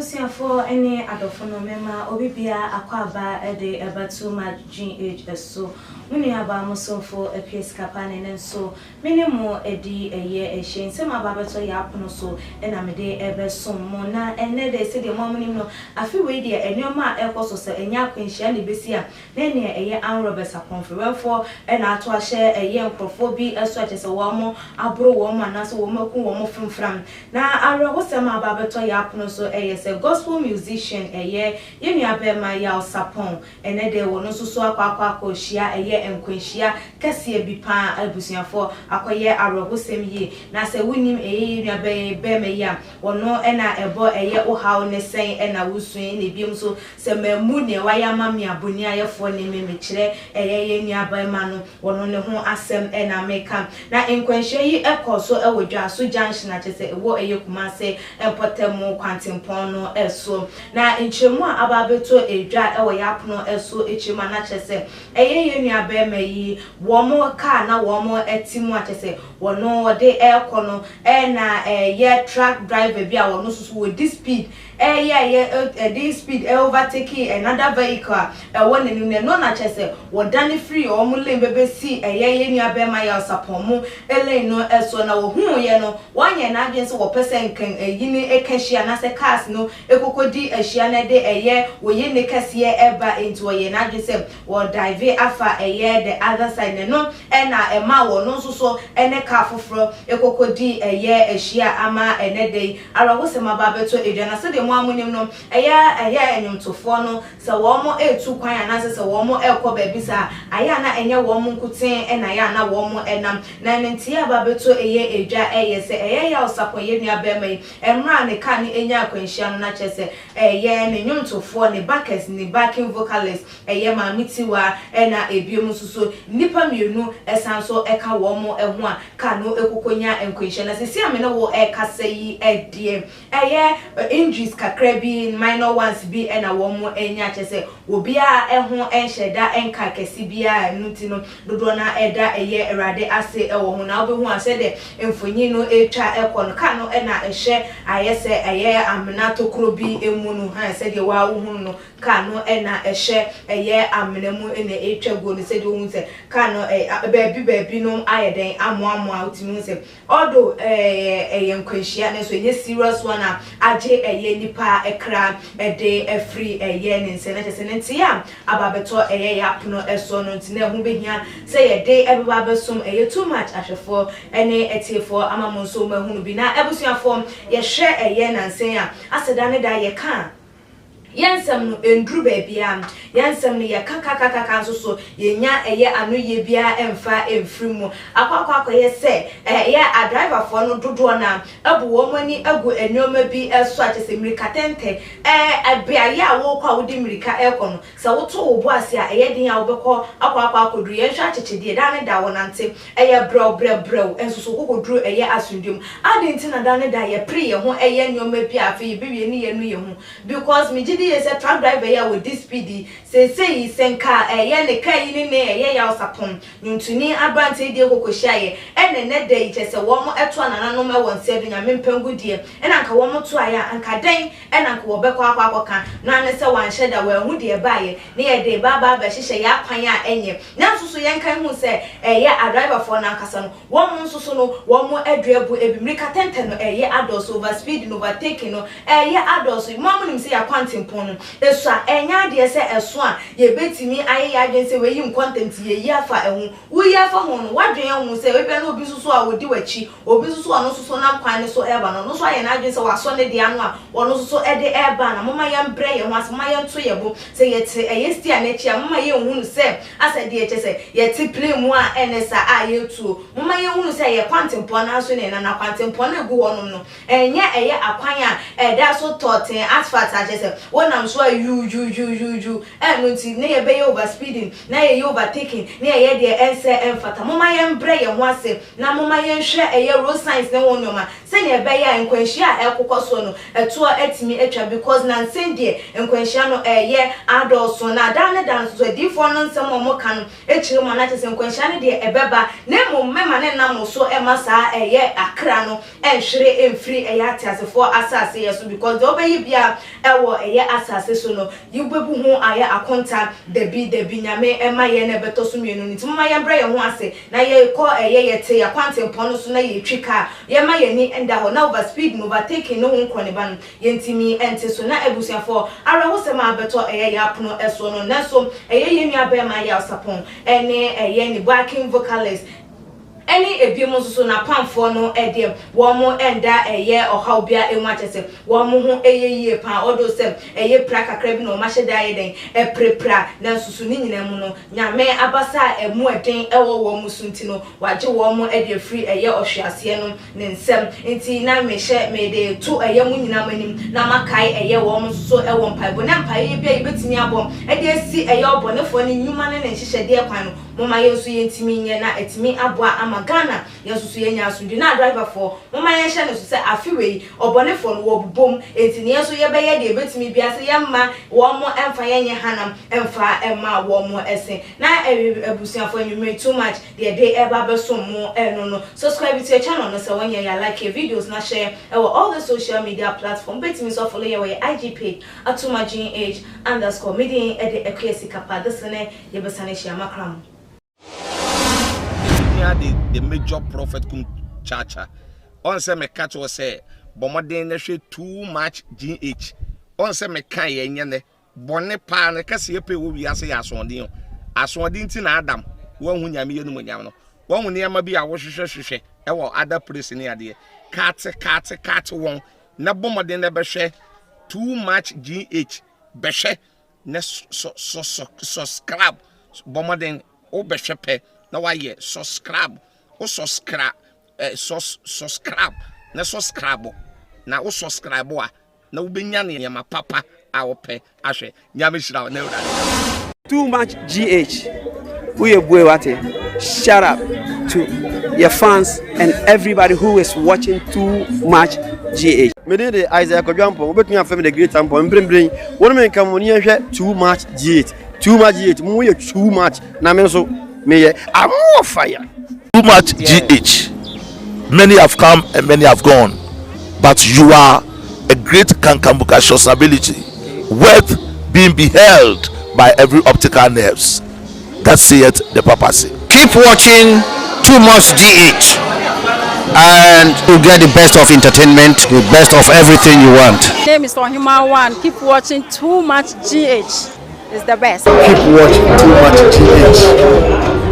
Abusuafoɔ ne adɔfo no mema obi biara akwaaba de ɛba Too Much GH so. Mo nuabaa mo somfo Akua Sikapa ne ne nso me ne mo adi ɛyɛ ahyia. Nsɛm aba abɛtɔ yɛn apono so na mede ɛbɛsom mo. Na ɛnnɛ de sɛdeɛ mo ara monim no, afe wei deɛ nneɛma a ɛrekɔ so sɛ ɛnyɛ akwanhyia na ɛbɛsi a, na ɛneɛ ɛyɛ armed robbers akɔmfewɛmfoɔ na ato ahyɛ ɛyɛ nkorɔfoɔ bi so a kyerɛ sɛ wɔn aboro wɔn anaasɛ wɔn aku wɔn fomfram. Na awerɛhosɛm a aba abɛtɔ yɛn apono so yɛ sɛ gospel musician ɛyɛ yɛn nua barima Yaw Sarpong ɛnɛ deɛ wɔno nso so akɔ akɔ akɔ hyia ɛyɛ nkwanhyia kɛseɛ bi paa abusuafoɔ akɔyɛ awerɛhosɛm yie. Na sɛ wonim ɛyɛ yɛn nua barima yi a wɔno na ɛbɔ ɛyɛ wo haw ne sɛn na wo su yi na ebiom nso sɛ mammu nea wayɛ ama me a boniayɛfoɔ ne me mekyerɛ ɛyɛ yɛn nua barima no wɔno ne ho asɛm na meka. Na nkwanhyia yi kɔɔ so wɔ Dwaso Junction a kyerɛ sɛ ɛwɔ ɛyɛ Kumase mpɔtam kwantempɔn no so. Na nkyerɛmu a aba abɛtɔ dwa wɔ yɛn apono so akyire mu a na kyerɛ sɛ ɛyɛ yɛn nua barima yi wɔn car na wɔn te mu a kyerɛ sɛ wɔno wɔde rekɔ no na ɛyɛ truck driver bi a wɔno nso so wɔdi speed ɛyɛ a yɛ ɛde speed overtake another vehicle a ɛwɔ n'anim no, ɛno na kyerɛ sɛ wɔdane firi wɔn lane bɛbɛsi ɛyɛ yɛn nua bɛrima yɛ ɔsapɔn mu lane no so. Na wɔhuuiɛ no, wɔnyɛ n'adwene sɛ wɔpɛ sɛ nka ɛyi no ɛka hyia anaasɛ cars no ɛkɔkɔdi ahyia na ɛde ɛyɛ wɔyɛ ne kɛseɛ ɛba, nti wɔyɛ n'adwene sɛ wɔdive afa ɛyɛ the other side, na ɛno ɛna ɛma wɔn nso so ɛne car foforɔ ɛkɔkɔdi ɛyɛ ahyia ama ɛnɛ da yi awerɛhosɛm aba abɛtɔ edwa. Na sɛdeɛ mo a monim no, ɛyɛ nnwomtofoɔ no sɛ wɔn etu kwan anaasɛ sɛ wɔn ɛkɔ baabi saa ayɛ a, na ɛnyɛ wɔn nkoten ɛna ayɛ a na wɔn ɛnam. Na ne nteɛ aba abɛtɔ ɛyɛ edwa ɛyɛ sɛ ɛyɛ yɛ ɔsapɔn yɛ nua bɛrima yi, mmerɛ a ne car no enya akwanhyia no, na kyerɛ sɛ ɛyɛ ne nnwomtofoɔ, ne backers, ne backing vocalist, ɛyɛ Maame Tiwa, ɛna ebiem nso so nnipa mmienu ɛsan so ɛka wɔn ho a car no ekokonya nkwanhyia. Na sisi a me ne wo ɛkasa yi, ɛdeɛ ɛyɛ injuries kakra bi, minor ones bi, ɛna wɔn anya, kyerɛ sɛ obiara ɛho ɛnhyɛ da ɛnka kɛse biara. Ɛno ti no dodoɔ na ɛda ɛyɛ Awurade ase ɛwɔ ho. Na wobɛhu a sɛdeɛ mfonyin no etwa ɛkɔ no, car no ɛna ɛhyɛ ayɛ sɛ ɛyɛ amena tokuro bi emu no ha, sɛdeɛ waa wohunu no, car no ɛna ɛhyɛ ɛyɛ amena mu ɛna etwa guo no. Sɛdeɛ wohu sɛ car no ɛ baabi baabi no ayɛ dɛn amoamoa, wotumi hu sɛ although ɛyɛ nkwanhyia no nso ɛnyɛ serious one a agye ɛyɛ nipa ɛkra ɛde ɛfiri ɛyɛ ne nsa. Na kyerɛ sɛ ne nte a aba abɛtɔ ɛyɛ yɛ apono ɛsoɔ no nti na ɛho behia sɛ yɛde ɛbɛba abɛsom ɛyɛ Too Much ahwɛfoɔ ɛne ɛtiefoɔ ama mo nso mo ahunu bi. Na abusuafoɔ, yɛhwɛ ɛyɛ nansen a asɛda ne da yɛka yɛn nsɛm no nduru baabiara, yɛn nsɛm no yɛka kakakaka nso so yɛnya ɛyɛ ano yie biara ɛmfa ɛmfiri mu akɔ akɔyɛ sɛ ɛyɛ adriverfoɔ no dodoɔ na abu wɔn ani agu nneɛma bi ɛso a kyerɛ sɛ mmirika tɛntɛ beaeɛ a wɔrekɔ a wode mmirika ɛrekɔ no, sɛ woto wo bo ase a, ɛyɛ den a wobɛkɔ akɔduru. Yɛnhwɛ akyekyedeɛ daa ne da wɔnante ɛyɛ brɛw brɛw brɛw nso so kɔkɔduru ɛyɛ asomdwom adi. Nti na da ne da yɛpere yɛn ho ɛyɛ nneɛma bi a afei yɛbɛwie ne yɛn no yɛn ho, because megye di yɛ sɛ truck driver yi a wɔdi speed yi seesei yi, sɛ nka ɛyɛ ne kaa yi ne ɛyɛ yaw sapɔn nyontoni aberanteɛ yi deɛ kɔkɔhyia yɛ ɛna ɛnɛ da yi kyɛ sɛ wɔn ɛto anananom ɛwɔ nsa do Nyame mpangu deɛ ɛna nka wɔn to ayɛ a, anka dɛn ɛna nka wɔbɛkɔ akɔka na ne sɛ wanhyɛ da wɔahu deɛ ɛbaayɛ ne yɛde baaba abɛhyehyɛ yɛ akwan a ɛnyɛ. Nanso so yɛnka hu sɛ ɛyɛ adriverfoɔ no ankasa no, wɔn nso so no wɔn adua bu ebi mmirika tɛntɛn no ɛyɛ adɔso, over speed no, overtaking no ɛyɛ adɔso. Mo a mo nim sɛ yɛ akwantempɔn no esu a, ɛnyɛ adeɛ sɛ ɛso a yɛbɛtumi ayɛ yɛ adwene sɛ wɔyi nkɔntɛm ti yɛyi afa ɛho. Woyi afa ho no, wadwene ho sɛ ebi na obi nso so a wɔdi w'akyi, obi nso so a ɔno nso so nam kwan no so ɛreba no, ɔno nso ayɛ n'adwene sɛ wasɔ ne deɛ ano a ɔno nso so ɛde ɛreba. Na moma yɛn brɛ yɛn ho ase, moma yɛn to yɛn bo sɛ yɛte ɛyɛ steer n'akyi a, moma yɛn hunu sɛ asɛ deɛ kyɛ sɛ yɛte plane mu a ɛne sa a yɛtuo. Moma yɛn hunu sɛ yɛ kwantempɔn n'aso ne na kwantempɔn no egu hɔnom no, ɛnyɛ ɛyɛ akwan a ɛda so tɔɔten asphalt akyɛ sɛ Wonam so a yuuyuuyuuyuu ɛno nti na yɛbɛyɛ over speeding na yɛyɛ overtaking na yɛyɛ deɛ ɛnsɛ ɛmfata. Momma yɛmbrɛ yɛn ho ase na momma yɛnhwɛ ɛyɛ road signs ne ho nnoɔma sɛdeɛ ɛbɛyɛ a nkwanhyia a ɛrekokɔ soɔ no ɛtoɔ atumi atwa because nansa yi deɛ nkwanhyia no ɛreyɛ adɔɔso na da ne da nso so adiyifoɔ no nsɛm a wɔka no kyerɛ mu a na kyerɛ sɛ nkwanhyia no deɛ ɛbɛba na mmom mɛma no nnam wo so mma saa ɛyɛ akra no ɛnhwere ɛmfiri ɛyɛ ateasefoɔ asase yɛ so because deɛ wobɛyɛ biara ɛwɔ ɛyɛ asase so no wobɛbu ho ayɛ akonta dabi dabi Nyame ɛma yɛn na ɛbɛtɔ so mmienu no nti momma yɛmbrɛ yɛn ho ase na yɛkɔ ɛyɛ yɛte yɛn akwantempɔn no so na yɛtwi car yɛmma yɛn ani nda hɔ na over speed no overtaking ne ho nkorɔneba no yɛntumi ɛnte so na abusuafoɔ awerɛhosɛm a abɛtɔ ɛyɛ yɛn apono ɛsoɔ no nanso ɛyɛ yɛn nua bɛɛma Yaw Sapɔn ɛne ɛyɛ ne backing vocalist Ɛne ebinom nso so n'apamfoɔ no deɛ wɔn nda ɛyɛ ɔhaw biara ɛmu akyɛ sɛ wɔn ho ɛyɛ yie paa although sɛ ɛyɛ pira kakra bi na wɔn ahyɛ da ayɛ dɛn ɛpirapira nanso so ne nyinaa mu no Nyame abasa a ɛmu ɛden ɛwɔ wɔn so nti no wagye wɔn ɛde afiri ɛyɛ ɔhweaseɛ no ne nsam nti na mehyɛ mede to ɛyɛ mo nyinaa mo anim na makae ɛyɛ wɔn nso so ɛwɔ mpaebɔ na mpaeɛ bi a yɛbɛtumi abɔ ɛde asi ɛyɛ ɔbɔnefoɔ no nnwuma ne ne nhyehyɛdeɛ kwan no Momma yɛn nso yɛntumi nyɛ na atumi aboa ama Ghana yɛn nso so yɛanya asomdwie. Na adriverfoɔ, momma yɛnhyɛ no nso sɛ afe wei, ɔbɔnefoɔ no wɔbobom, enti no yɛn nso yɛbɛyɛ deɛ yɛbɛtumi biara sɛ yɛmma wɔn mfa yɛn nyɛ hanam mfa mma wɔn se. Na abusuafoɔ anwummere too much deɛ yɛde reba abɛsom mo ɛno no. Subscribe to yɛ channel no sɛ wonyɛ yɛ a like yɛ videos na share ɛwɔ all the social media platform. Wobɛtumi nso afollow yɛ wɔ yɛ IG page atomagh underscore. Me din de Akua Sikapa, this ne Yɛbɛsan ahyia makra mo. Hia de the major prophet kum chacha ɔn sɛ meka kyerɛ sɛ bɔ mmɔden na hwɛ too much gh ɔn sɛ meka yɛ nyɛ nɛ bɔne paa no kɛseɛ pɛ wɔ wiase yɛ asoɔden o asoɔden nti na Adam wanhu nyame yɛ numonyam no wahu nneɛma bi a wohwehwɛ hwehwɛ ɛwɔ other place ne adeɛ kate kate kate wɔn na bɔ mmɔden na bɛhwɛ too much gh bɛhwɛ ne sɔ sɔ sɔ subscribe bɔ mmɔden wobɛhwɛ pɛ na wayɛ subscribe wo subscribe eh, sus subscribe na subscribe na wo subscribe a na wobɛnya nneɛma papa a wopɛ ahwɛ nyame hyira wo na awurade Too much GH woyɛ bue wate shut up to your fans and everybody who is watching too much GH. Me din de Isaiah Kwadwo Ampong, wobɛtumi afrɛ me The Great Ampong. Mprempren, wo ne me nka mo ne yɛnhwɛ Too Much GH. Too Much GH, mo yɛ too much, na me nso meyɛ I'm more fire. Too much GH, many have come and many have gone, but you are a great kankambukacious ability worth being beheld by every optical nerves that seeth the papacy. Keep watching Too Much GH and you get the best of entertainment, the best of everything you want. Name is Ohima One. Keep watching Too Much GH. It's the best. Keep watching Too Much GH.